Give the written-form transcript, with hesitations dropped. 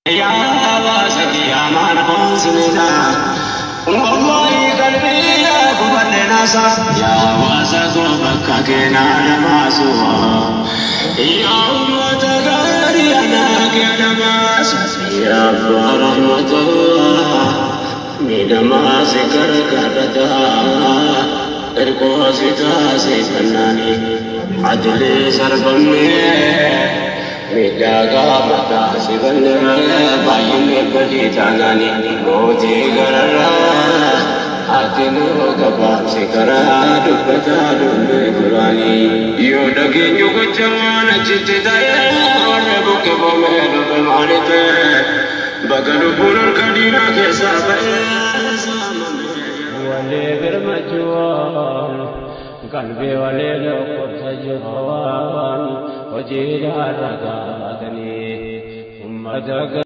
يا واسك يا مان حسننا والله قلبي يا قبل ناسا يا واسك بككنا نماسوا يا أمة غيري أنا كنماس يا رحمة الله من ما ذكر كرتا إرقو ستا سيفناني عدل سربمي miidhagaa mataa si bannee baay'inni badii taanaani mootii gararraa ati nuu gabaabsi karaa dubbataa dubbii duraanii yoo dhageenyu gochaan achitti ta'ee warra buqqifamee dhufe maali ta'e baga lubbuun harka diinaa keessaa ba'ee Walii birmachuun qalbii walii dhukkubsachuun hojiidhaan ragaa baatanii ummata.